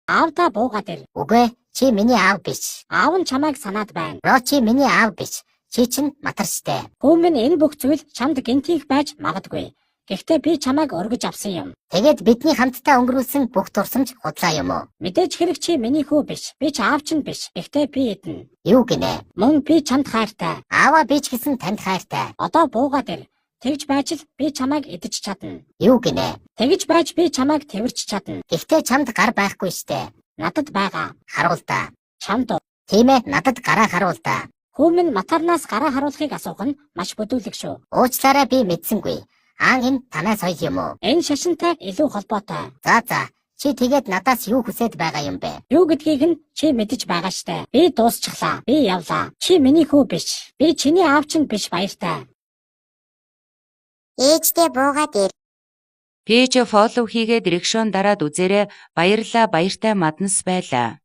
Аавдаа буугаад ир. Үгүй, чи миний аав биш. Аав нь чамайг санаад байна. Бро, чи миний аав биш. Чи чинь матарчтай. Хүү минь, энэ бүх зүйл чамд гэнэтийнх байж магадгүй. Гэхдээ би чамайг өргөж авсан юм. Тэгээд бидний хамтдаа өнгөрүүлсэн бүх дурсамж худлаа юм уу? Мэдээж хэрэг чи миний хүү биш. Би ч аав чинь биш. Гэхдээ би идэнэ. Юу гинэ? Мөн би чамд хайртай. Ааваа, би ч гэсэн танд хайртай. Одоо буугаад ир. Тэгж байж л би чамайг идэж чадна. Юу гинэ? Тэгж байж би чамайг тэвэрч чадна. Гэхдээ чамд гар байхгүй штэ. Надад байгаа. Харуул даа. Чамд уу? Тийм ээ, надад гараа харуул даа. Хүү минь, матарнаас гараа харуулахыг асуух нь маш бүдүүлэг шүү. Уучлаарай, би мэдсэнгүй. Аан, энэ танай соёл юм уу? Энэ шашинтай илүү холбоотой. За. Чи тэгээд надаас юу хүсээд байгаа юм бэ? Юу гэдгийг нь чи мэдэж байгаа штэ. Би дуусчихлаа. Би явлаа. Чи миний хүү биш. Би чиний аав чинь биш, баяртай. Ээждээ буугаад ир. Page follow хийгээд reaction дараад үзээрэй. Баярлалаа, баяртай маднас байлаа.